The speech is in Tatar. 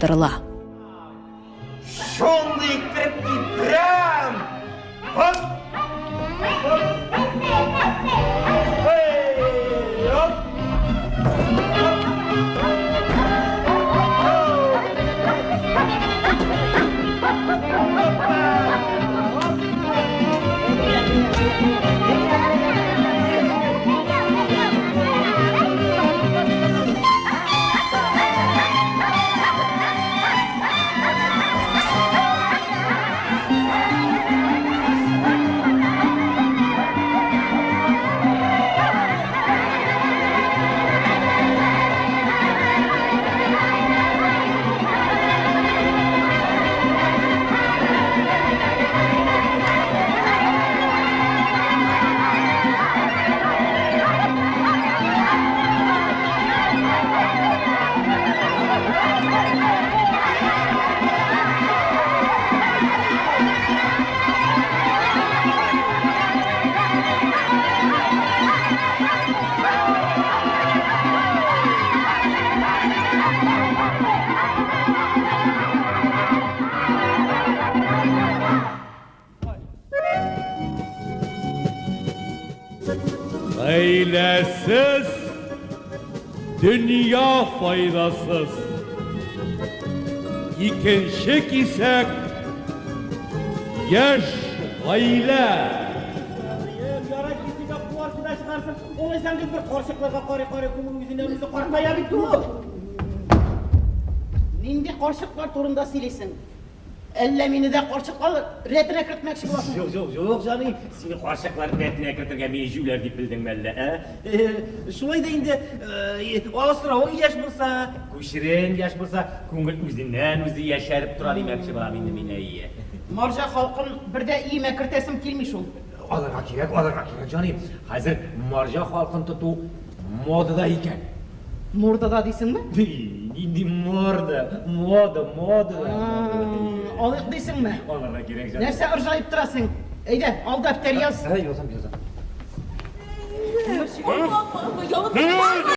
Тырыла. Шундый итеп типтерәм! Хоп! Хоп! Эй, оп! Гаиләсез дөнья файдасыз. Икенче кисәк яшь гаилә. Ярай кисәк куарсың да чыгарсың. Алайсаң гел бер карчыкларга карый-карый күңел үзеннән үзе картая бит ул. Нинди карчыклар турында сөйлисең? Әллә мине дә карчыклар рәтенә кертмәкче буласың? Юк, юк, юк, җаный, сине карчыклар рәтенә кертергә мине җүләр дип белдеңме әллә, ә? Э, шулай да инде, э, алыстыравың яшь булса, күчерен яшь булса, күңел үзеннән үзе яшәреп тора димәкче булам инде мин, әйе. Марҗа халкын бер дә өемә кертәсем килми шул. Алырга кирәк, алырга кирәк, җаный. Хәзер марҗа халкын тоту модада икән. Мордада дисеңме? Нинди морда? Мода, мода. Алыйк дисеңме? Алырга кирәк, җаным. Нәрсә ыржаеп торасың? Әйдә, ал дәфтәр яз. Ә, язам, язам.